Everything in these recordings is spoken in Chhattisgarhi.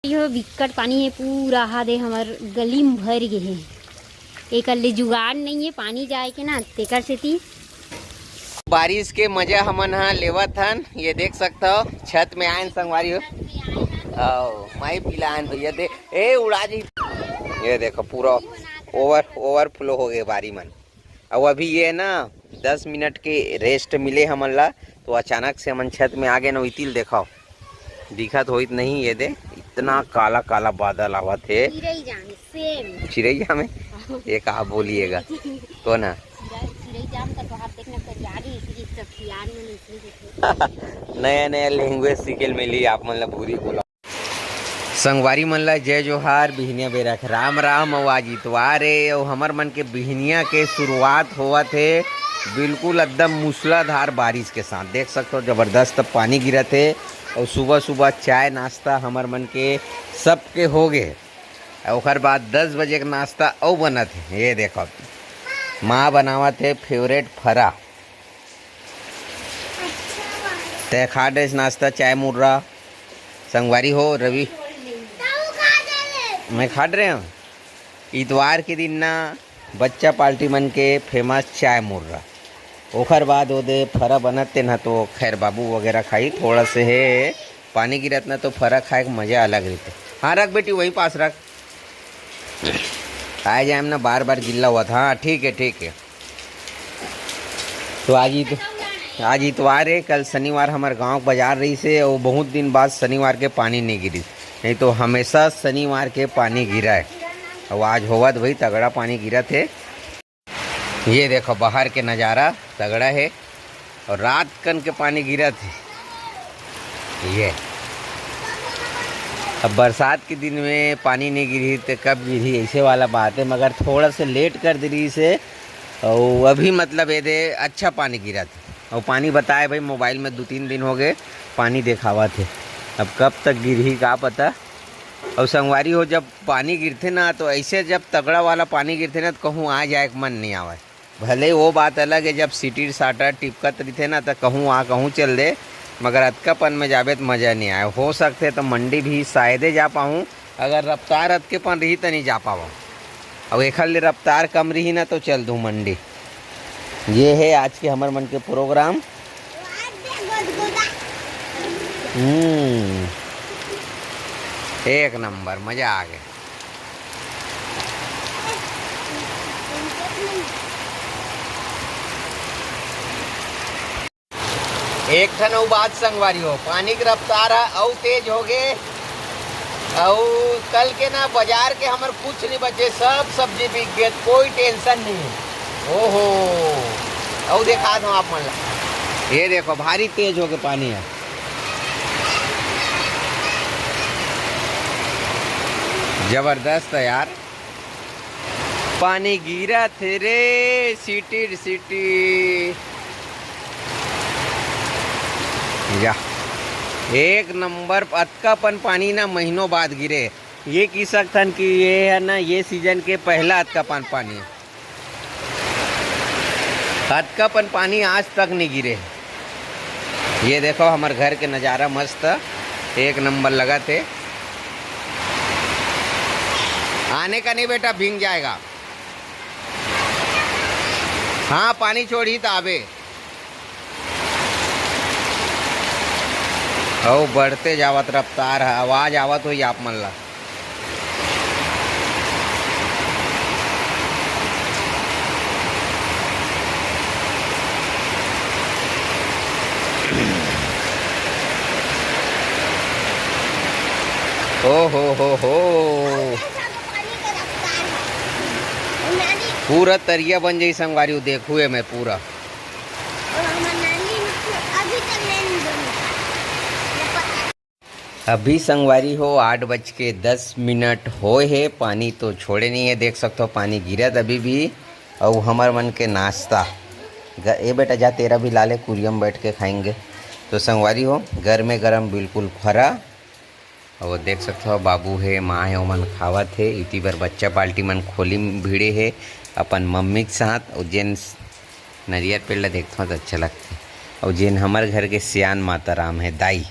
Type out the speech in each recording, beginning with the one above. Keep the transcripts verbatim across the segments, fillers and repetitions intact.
यो बिक्कट पानी हे, पूरा हा दे हमर गली म भर गे हे। एकर ले जुगाड़ नइ हे पानी जाए के ना, तेकर सेती। बारिश के मजा हमन ह लेवत हन। ये देख सकत हो, छत में आयन संगवारी हो। आओ, माई पिलान भैया दे। ए, उड़ा जी। ये देखो, पूरा ओवर, ओवरफ्लो हो गए बारी मन। अउ अभी ये ना दस मिनट के रेस्ट मिले हमन ला, तो अचानक से हमन छत में आ गए ना, इतिल देखाओ, दिखत होइत नहीं, ये दे, इतना काला काला बादल आवत हे। चिरई जामे, सेम। चिरई जामे? ये कहा बोलिएगा? कौन है? चिरई, चिरई जाम का तो आप देखना, करियाली इसी सब सियार में नहीं, इसमें देखो। नया नया लैंग्वेज सीखे ल मिली आप मन ला, भूरी बोला। संगवारी मन ला जय जोहार, बिहनिया बेरा के राम राम। अउ आज इतवार ए, अउ हमर मन के बिहनिया के शुरुआत होवत हे बिल्कुल एकदम मूसलाधार बारिश के साथ। देख सकत हो, जबरदस्त पानी गिरत हे। अउ सुबह सुबह चाय नाश्ता हमर मन के सबके हो गे। अउ ओकर बाद दस बजे के नाश्ता अउ बनत हे। ये देखो, माँ बनावत हे फेवरेट फरा। तै खा डरेस नाश्ता, चाय मुर्रा। संगवारी हो रवि, मैं खा डरे हूँ। इतवार के दिन ना बच्चा पार्टी मन के फेमस चाय मुर्रा। ओकर बाद ओदे फरा बनत तेन ह तो खैर बाबू वगैरह खाई, थोड़ा से हे पानी गिरत ना तो फरा खाए के मजा अलग रहिथे। हाँ रख बेटी, वहीं पास रख। आए जाए में ना बार बार गिल्ला होवत। हाँ ठीक है, ठीक है। तो आज इत-, आज इतवार है, कल शनिवार हमर गांव के बाजार रहिस हे, अउ बहुत दिन बाद शनिवार के पानी नहीं गिरिस, नहीं तो हमेशा शनिवार के पानी गिरा है। अउ आज होवत भाई तगड़ा पानी गिरत है। ये देखो बाहर के नज़ारा तगड़ा है, अउ रात कन के पानी गिरत है। ये अब बरसात के दिन में पानी नहीं गिरी तो कब गिरी, ऐसे वाला बात है, मगर थोड़ा से लेट कर दे रही से। अउ अभी मतलब ये दे अच्छा पानी गिरत है, अउ पानी बताए भाई मोबाइल में दो तीन दिन हो गए, पानी देखावत है, अब कब तक गिरही का पता। अउ संगवारी हो, जब पानी गिरथे ना तो ऐसे जब तगड़ा वाला पानी गिरथे ना तो कहूँ आ जाए के मन नहीं आवे। भले वो बात अलग है, जब सिटी साटा टिपकत रहिथे ना, त कहूँ आ कहूँ चल दे, मगर अतकापन में जाबे त मजा नहीं आए। हो सकथे त मंडी भी शायदे जा पाऊँ, अगर रफ्तार अतकेपन रही त नहीं जा पावं। अउ एखर ले रफ्तार कम रही ना, तो चल दूँ मंडी। ये है आज के हमर मन के प्रोग्राम। हम्म, एक नंबर, मजा आ गया। एक ठन अउ बात संगवारी हो, पानी के रफ्तार ह अउ तेज हो गे, अउ कल के ना बाजार के हमर कुछ नहीं बचे, सब सब्जी बिक गे, कोई टेंशन नहीं है। ओहो, अउ देखा दो आप मन ला, ये देखो भारी तेज हो गे पानी है, जबरदस्त है यार। पानी गिरत हे रे, सिटी सिटी। या, एक नंबर। अतकापन पानी ना महीनों बाद गिरे। ये कह सकथन कि ये है ना, ये सीजन के पहला अतकापन पानी। अतकापन पानी आज तक नहीं गिरे। ये देखो हमर घर के नज़ारा मस्त, एक नंबर लगत हे। आने का नहीं बेटा, भींग जाएगा। हाँ, पानी छोड़ही त आबे। अउ बढ़ते जावत रफ्तार ह, आवाज आवत होई आप मन ला। ओ हो हो हो। पूरा तरिया बन जाई संगवारी, देखू ए मैं पूरा। अभी संगवारी हो, आठ बज के दस मिनट होए हे, पानी तो छोड़े नहीं है, देख सकते हो पानी गिरत अभी भी। अउ हमर मन के नाश्ता, ग-, ए बेटा जा, तेरा भी ला ले, कुरिया में बैठ के खाएंगे। तो संगवारी हो, गरमे गरम बिल्कुल फरा। अउ देख सकत हो, बाबू हे, माँ हे, ओमन खावत हे। इति बर बच्चा पार्टी मन खोली म भिड़े हे, अपन मम्मी के साथ। अउ जेन नरियर पेड़ ला देखथव त अच्छा लगथे। अउ जेन हमर घर के सियान माता राम हे, दाई,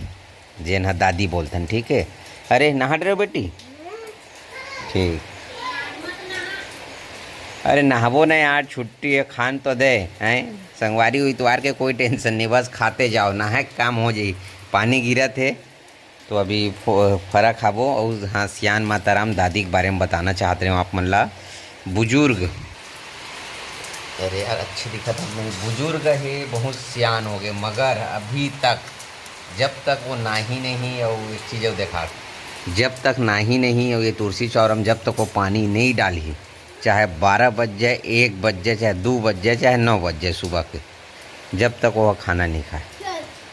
जेन ह दादी बोलथन, ठीक हे, अरे, नहा डरे हो बेटी? ठीक। अरे, नहाबो नहीं यार, छुट्टी है, खान तो दे। हैं, संगवारी हो, इतवार के कोई टेंशन नहीं, बस खाते जाओ, नहाए के काम हो जाई। पानी गिरत हे, तो अभी फो-, फरा खाबो। और हाँ, सियान माताराम दादी के बारे में बताना चाहत रहे हो आप मन ला। बुजुर्ग, अरे यार, अच्छे दिखत हे, बुजुर्ग हे, बहुत सियान हो गए, मगर अभी तक, जब तक वो नाही नहीं, और एक चीज और देखा, जब तक नाही नहीं और ये तुलसी चौरा में जब तक वो पानी नहीं डालही, चाहे बारह बज जाए, एक बज जाए, चाहे दो बज जाए, चाहे नौ बज जाए सुबह के, जब तक वो खाना नहीं खाए,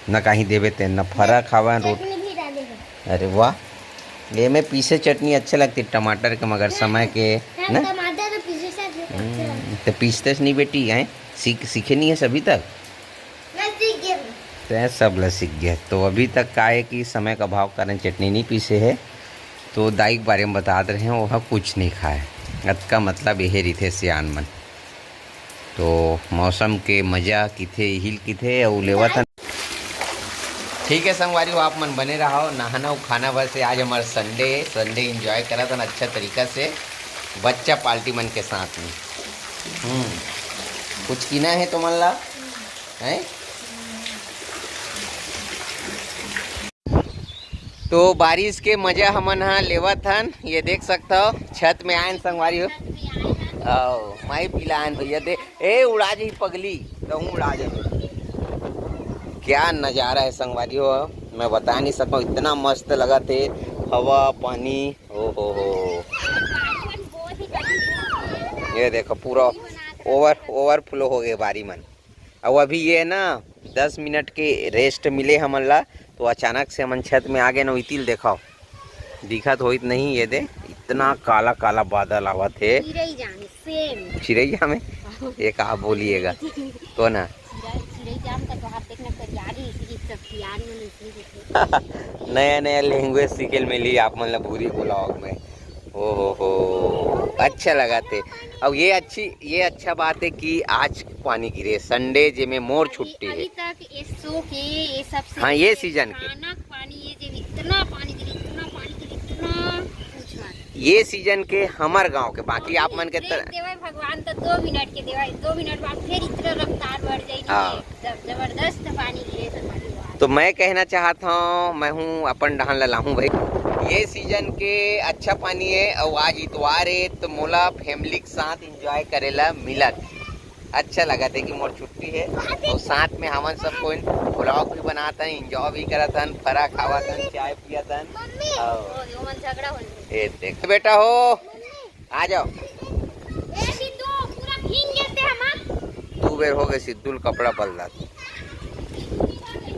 न कहीं देवे ते, न फरा खावा, न रोटी। चटनी भी डालेगा। अरे वाह, ये में पीसे चटनी अच्छे लगती टमाटर के, मगर समय के, हम ना? टमाटर तो पीसे साथ में अच्छे लगते हैं। हम्म, तो पीसते से नहीं बेटी, हैं? सीख, सीखे नहीं है अभी तक? मैं सीख गया हूँ। तैं सब ला सीख गया। तो अभी तक का है कि समय का भाव कारण चटनी नहीं पीसे है, तो दाई के बारे में बतात रहे हैं, वह कुछ नहीं खाए। अतका मतलब यही रहिथे सियान मन। तो मौसम के मजा किथे, हिल किथे, अउ लेवत हन। ठीक है संगवारी हो, आप मन बने रहो, नहाना अउ खाना भर से। आज हमार संडे, संडे एंजॉय करत हन अच्छा तरीका से बच्चा पार्टी मन के साथ में। हम्म, कुछ कीना है तुमन ला? हैं? तो बारिश के मजा हमन ह लेवत हन। ये देख सकत हो, छत में आयन संगवारी हो। आओ, माई पिलायन भैया दे। ए, उड़ा जाही पगली, तहूँ उड़ा जाही। क्या नज़ारा है संगवारी हो, मैं बता नहीं सकता हूँ, इतना मस्त लगत हे। हवा, पानी, ओ हो हो। ये देखो, पूरा ओवर, ओवरफ्लो हो गए बारी मन। अउ अभी ये ना, दस मिनट के रेस्ट मिले हमन ला, तो अचानक से हमन छत में आ गए ना, इतिल देखाओ, दिखत होइत नहीं, ये दे, इतना काला काला बादल आवत हे। चिरई जामे, सेम। चिरई जामे? ये का बोलिएगा? तो ना। चिरई, चिरई जाम का तो आप देखना करियाली, इसी सब सियान में नहीं, इसी देखे। नया नया लैंग्वेज सीखे ल मिली आप मन ला भूरी ब्लॉग में। ओ हो हो, अच्छा लगा थे। अब ये अच्छी, ये अच्छा बात है कि आज पानी गिरे, संडे जेमे मोर छुट्टी है। अभी तक ये सो के, ये सब से हाँ, ये सीजन के। अचानक पानी, ये जे इतना पानी गिरे, इतना पानी गिरे, इतना कुछ मत। ये सीजन के हमर गांव के, बाकी आप मन के ब्रेक तर- देवे भगवान तो दो मिनट के देवे, दो मिनट बाद फिर इतना रफ्तार बढ़ जाएगी। हाँ। जब जबरदस्त पानी गिरे संगवारी हो आज। तो मैं कहना चाहत हूँ, मैं हूँ अपन डहान ला लाहूँ भाई, ये सीजन के अच्छा पानी है। और आज इतवार है, तो मोला फैमिली के साथ एंजॉय करे ला मिलत। अच्छा लगत है कि मोर छुट्टी है, और साथ में हमन सब कोई ब्लॉग भी बनात हन, एंजॉय भी करत हन, फरा खावत हन, चाय पियत हन। मम्मी, और ओ, ओमन झगड़ा होने। ये देख बेटा हो, आ जाओ। ए सिद्धू, पूरा भींग गेते हमन। दू बेर हो गए सिद्धू ल कपड़ा बदलत।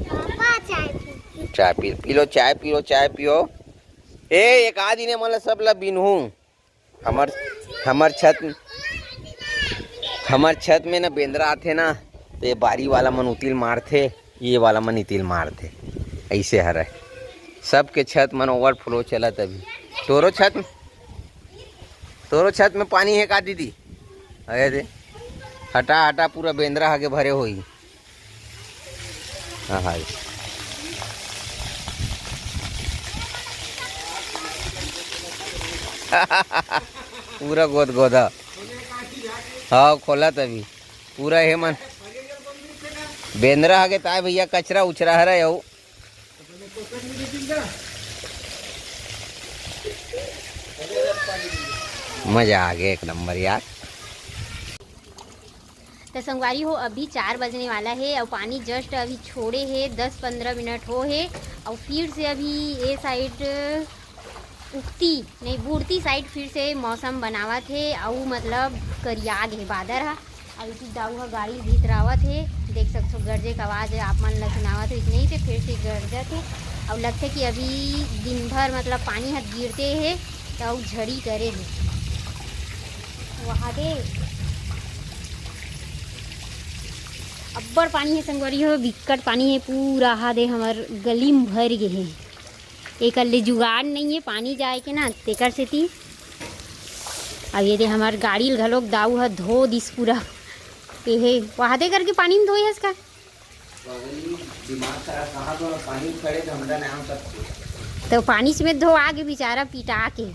पापा चाय पी। चाय पी, पी लो, चाय पी लो, चाय पियो। ए, एक आध दिन मतलब सब ला बिनहूँ। हमर, हमर छत, हमर छत में ना बेंदरा आथे ना, तो ये बारी वाला मन उतिल मारथे, ये वाला मन इतिल मारथे। ऐसे हरे, सबके छत मन ओवरफ्लो चलत अभी। तोरो छत, तोरो छत में पानी है का दीदी? अरे दे, हटा हटा, पूरा बेंदरा आगे भरे होई। हाँ, हाँ। पूरा गोद गोदा। हाँ, खोला तभी। पूरा हे मन। बेंदरा आगे ताय भैया, कचरा उचरा हरे अउ। मजा आ गया एक नंबर यार। तो संगवारी हो, अभी चार बजने वाला है और पानी जस्ट अभी छोड़े है, दस पंद्रह मिनट हो है। और फिर से अभी ये साइड उगती नहीं, बुड़ती साइड फिर से मौसम बनावत है, और मतलब करिया गे है बादर हा। अभी तो दाऊ हा गाड़ी भीतरावत है, देख सकते हो गरजे का आवाज़ आप मन ला सुनावत हो इतने ही से फिर से गरजत है। और लगता है कि अभी दिन भर मतलब पानी हा गिरते है, तो झड़ी करे है। वहाँ दे अब्बड़ पानी है संगवारी हो, बिक्कट पानी है, पूरा हा दे हमर गली में भर गे है। एकर ले जुगाड़ नहीं है पानी जाए के ना, तेकर सेती। अब ये दे हमर गाड़ी ल घलोक दाऊ ह धो दिस पूरा। ये हे, वहाँ दे करके पानी में धोई हस का? पगली, दिमाग खराब, कहाँ तो पानी खड़े तो हमरा नाम सब तो पानी समेत धो आगे बेचारा पिटा के।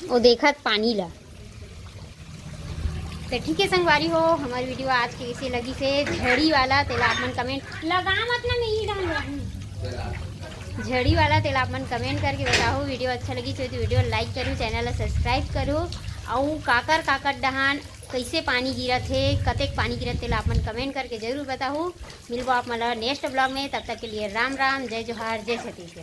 वो देखत पानी ला। तो ठीक है संगवारी हो, हमर वीडियो आज के कइसे लगिस हे झड़ी वाला, तेला आप मन कमेंट लगा मत ना, मैं ही डाल रहा हूँ। झड़ी वाला तेला आप मन कमेंट करके बताओ। वीडियो अच्छा लगिस हे तो वीडियो लाइक करू, चैनल ला सब्सक्राइब करू, अउ काकर काकर डहान कइसे पानी गिरत हे, कतेक पानी गिरत तेला आप मन कमेंट करके जरूर बताओ। मिलबो आप मन ला नेक्स्ट ब्लॉग में, तब तक के लिए राम राम, जय जोहार, जय छत्तीसगढ़।